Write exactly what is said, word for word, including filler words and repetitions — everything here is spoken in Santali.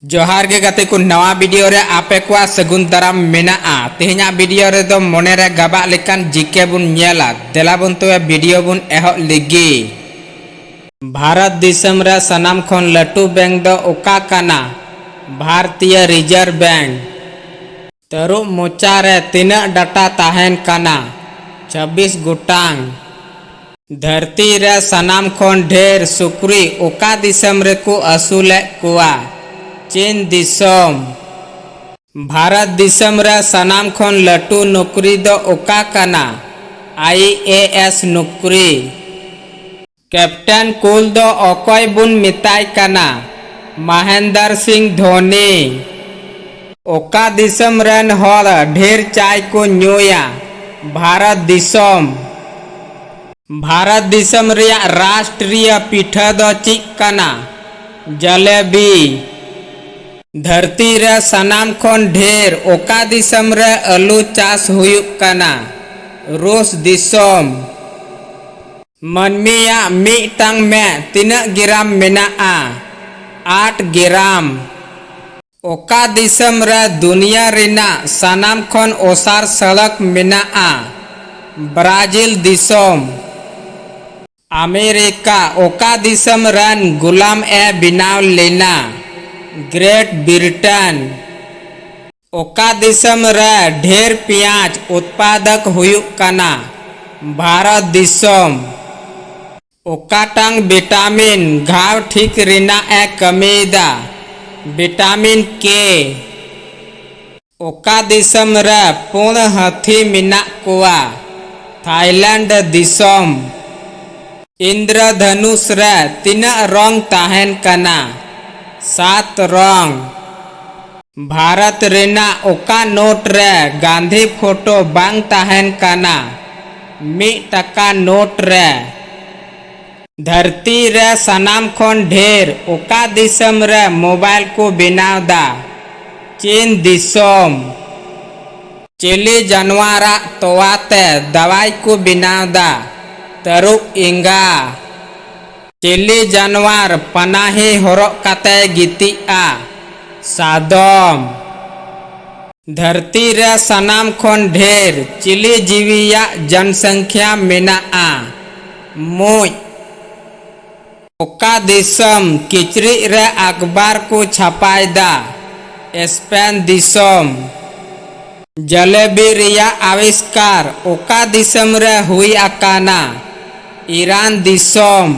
ᱡᱚᱦᱟᱨ ᱜᱮ ᱜᱟᱛᱮ ᱠᱚ, ᱱᱟᱣᱟ ᱵᱷᱤᱰᱤᱭᱳ ᱨᱮ ᱟᱯᱮ ᱠᱚᱣᱟᱜ ᱥᱟᱹᱜᱩᱱ ᱫᱟᱨᱟᱢ ᱢᱮᱱᱟᱜᱼᱟ᱾ ᱛᱮᱦᱮᱧᱟᱜ ᱵᱷᱤᱰᱤᱭᱳ ᱨᱮᱫᱚ ᱢᱚᱱᱮ ᱨᱮ ᱜᱟᱵᱟᱜ ᱞᱮᱠᱟᱱ ᱡᱤᱠᱮ ᱵᱚᱱ ᱧᱮᱞᱟ᱾ ᱫᱮᱞᱟ ᱵᱚᱱ ᱛᱚᱵᱮ ᱵᱷᱤᱰᱤᱭᱳ ᱵᱚᱱ ᱮᱦᱚᱵ ᱞᱮᱜᱮ᱾ ᱵᱷᱟᱨᱚᱛ ᱫᱤᱥᱚᱢ ᱨᱮ ᱥᱟᱱᱟᱢ ᱠᱷᱚᱱ ᱞᱟᱹᱴᱩ ᱵᱮᱝᱠ ᱫᱚ ᱚᱠᱟ ᱠᱟᱱᱟ? ᱵᱷᱟᱨᱛᱤᱭᱚ ᱨᱤᱡᱟᱨᱵᱷ ᱵᱮᱝᱠ᱾ ᱛᱟᱹᱨᱩᱵ ᱢᱚᱪᱟ ᱨᱮ ᱛᱤᱱᱟᱹᱜ ᱰᱟᱴᱟ ᱛᱟᱦᱮᱱ ᱠᱟᱱᱟ? ᱪᱷᱟᱵᱵᱤᱥ ᱜᱚᱴᱟᱝ᱾ ᱫᱷᱟᱹᱨᱛᱤ ᱨᱮ ᱥᱟᱱᱟᱢ ᱠᱷᱚᱱ ᱰᱷᱮᱨ ᱥᱩᱠᱨᱤ ᱚᱠᱟ ᱫᱤᱥᱚᱢ ᱨᱮᱠᱚ ᱟᱹᱥᱩᱞᱮᱫ ᱠᱚᱣᱟ? ᱪᱤᱱ ᱫᱤᱥᱚᱢ᱾ ᱵᱷᱟᱨᱚᱛ ᱫᱤᱥᱚᱢ ᱨᱮ ᱥᱟᱱᱟᱢ ᱠᱷᱚᱱ ᱞᱟᱹᱴᱩ ᱱᱚᱠᱨᱤ ᱫᱚ ᱚᱠᱟ ᱠᱟᱱᱟ? ᱟᱭ ᱮ ᱮᱥ ᱱᱚᱠᱨᱤ᱾ ᱠᱮᱯᱴᱮᱱ ᱠᱩᱞ ᱫᱚ ᱚᱠᱚᱭ ᱵᱚᱱ ᱢᱮᱛᱟᱭ ᱠᱟᱱᱟ? ᱢᱚᱦᱮᱱᱫᱚᱨ ᱥᱤᱝ ᱫᱷᱳᱱᱤ᱾ ᱚᱠᱟ ᱫᱤᱥᱚᱢ ᱨᱮᱱ ᱦᱚᱲ ᱰᱷᱮᱨ ᱪᱟᱭ ᱠᱚ ᱧᱩᱭᱟ? ᱵᱷᱟᱨᱚᱛ ᱫᱤᱥᱚᱢ᱾ ᱵᱷᱟᱨᱚᱛ ᱫᱤᱥᱚᱢ ᱨᱮᱭᱟᱜ ᱨᱟᱥᱴᱨᱤᱭᱚ ᱯᱤᱴᱷᱟᱹ ᱫᱚ ᱪᱮᱫ ᱠᱟᱱᱟ? ᱡᱟᱞᱮᱵᱤ᱾ ᱫᱷᱟᱹᱨᱛᱤ ᱨᱮ ᱥᱟᱱᱟᱢ ᱠᱷᱚᱱ ᱰᱷᱮᱨ ᱚᱠᱟ ᱫᱤᱥᱚᱢ ᱨᱮ ᱟᱹᱞᱩ ᱪᱟᱥ ᱦᱩᱭᱩᱜ ᱠᱟᱱᱟ? ᱨᱩᱥ ᱫᱤᱥᱚᱢ᱾ ᱢᱟᱹᱱᱢᱤᱭᱟᱜ ᱢᱤᱫᱴᱟᱝ ᱢᱮᱫ ᱛᱤᱱᱟᱹᱜ ᱜᱨᱟᱢ ᱢᱮᱱᱟᱜᱼᱟ? ᱟᱴ ᱜᱨᱟᱢ᱾ ᱚᱠᱟ ᱫᱤᱥᱚᱢ ᱨᱮ ᱫᱩᱱᱤᱭᱟᱹ ᱨᱮᱱᱟᱜ ᱥᱟᱱᱟᱢ ᱠᱷᱚᱱ ᱚᱥᱟᱨ ᱥᱚᱲᱚᱠ ᱢᱮᱱᱟᱜᱼᱟ? ᱵᱨᱟᱡᱤᱞ ᱫᱤᱥᱚᱢ᱾ ᱟᱢᱮᱨᱤᱠᱟ ᱚᱠᱟ ᱫᱤᱥᱚᱢ ᱨᱮᱱ ᱜᱩᱞᱟᱢ ᱮ ᱵᱮᱱᱟᱣ ᱞᱮᱱᱟ? Great Britain. ᱚᱠᱟ ᱫᱤᱥᱚᱢ ᱨᱮ ᱰᱷᱮᱨ ᱯᱮᱸᱭᱟᱡᱽ ᱩᱛᱯᱟᱫᱚᱠ ᱦᱩᱭᱩᱜ ᱠᱟᱱᱟ? ᱵᱷᱟᱨᱚᱛ ᱫᱤᱥᱚᱢ᱾ ᱚᱠᱟᱴᱟᱝ ᱵᱷᱤᱴᱟᱢᱤᱱ ᱜᱷᱟᱣ ᱴᱷᱤᱠ ᱨᱮᱱᱟᱜ ᱮ ᱠᱟᱹᱢᱤᱭᱮᱫᱟ? ᱵᱷᱤᱴᱟᱢᱤᱱ ᱠᱮ᱾ ᱚᱠᱟ ᱫᱤᱥᱚᱢ ᱨᱮ ᱯᱩᱸᱰ ᱦᱟᱹᱛᱤ ᱢᱮᱱᱟᱜ ᱠᱚᱣᱟ? ᱛᱷᱟᱭᱞᱮᱱᱰ ᱫᱤᱥᱚᱢ᱾ ᱤᱱᱫᱨᱚᱫᱷᱚᱱᱩᱥ ᱨᱮ ᱛᱤᱱᱟᱹᱜ ᱨᱚᱝ ᱛᱟᱦᱮᱱ ᱠᱟᱱᱟ? ᱥᱟᱛ ᱨᱚᱝ᱾ ᱵᱷᱟᱨᱚᱛ ᱨᱮᱱᱟᱜ ᱚᱠᱟ ᱱᱳᱴ ᱨᱮ ᱜᱟᱱᱫᱷᱤ ᱯᱷᱳᱴᱳ ᱵᱟᱝ ᱛᱟᱦᱮᱱ ᱠᱟᱱᱟ? ᱢᱤᱫ ᱴᱟᱠᱟ ᱱᱳᱴ ᱨᱮ᱾ ᱫᱷᱟᱹᱨᱛᱤ ᱨᱮ ᱥᱟᱱᱟᱢ ᱠᱷᱚᱱ ᱰᱷᱮᱨ ᱚᱠᱟ ᱫᱤᱥᱚᱢ ᱨᱮ ᱢᱳᱵᱟᱭᱤᱞ ᱠᱚ ᱵᱮᱱᱟᱣ ᱫᱟ? ᱪᱤᱱ ᱫᱤᱥᱚᱢ᱾ ᱪᱤᱞᱤ ᱡᱟᱱᱣᱟᱨᱟᱜ ᱛᱚᱣᱟ ᱛᱮ ᱫᱟᱣᱟᱭ ᱠᱚ ᱵᱮᱱᱟᱣ ᱫᱟ? ᱛᱟᱹᱨᱩᱵ ᱮᱸᱜᱟ᱾ ᱪᱤᱞᱤ ᱡᱟᱱᱣᱟᱨ ᱯᱟᱱᱟᱦᱤ ᱦᱚᱨᱚᱜ ᱠᱟᱛᱮᱭ ᱜᱤᱛᱤᱡᱼᱟ? ᱥᱟᱫᱚᱢ᱾ ᱫᱷᱟᱹᱨᱛᱤ ᱨᱮ ᱥᱟᱱᱟᱢ ᱠᱷᱚᱱ ᱰᱷᱮᱨ ᱪᱤᱞᱤ ᱡᱤᱣᱤᱭᱟᱜ ᱡᱚᱱᱥᱚᱝᱠᱷᱭᱟ ᱢᱮᱱᱟᱜᱼᱟ? ᱢᱩᱡ᱾ ᱚᱠᱟ ᱫᱤᱥᱚᱢ ᱠᱤᱪᱨᱤᱡ ᱨᱮ ᱟᱠᱵᱟᱨ ᱠᱚ ᱪᱷᱟᱯᱟᱭᱮᱫᱟ? ᱥᱯᱮᱱ ᱫᱤᱥᱚᱢ᱾ ᱡᱟᱞᱮᱵᱤ ᱨᱮᱭᱟᱜ ᱟᱵᱤᱥᱠᱟᱨ ᱚᱠᱟ ᱫᱤᱥᱚᱢ ᱨᱮ ᱦᱩᱭ ᱟᱠᱟᱱᱟ? ᱤᱨᱟᱱ ᱫᱤᱥᱚᱢ᱾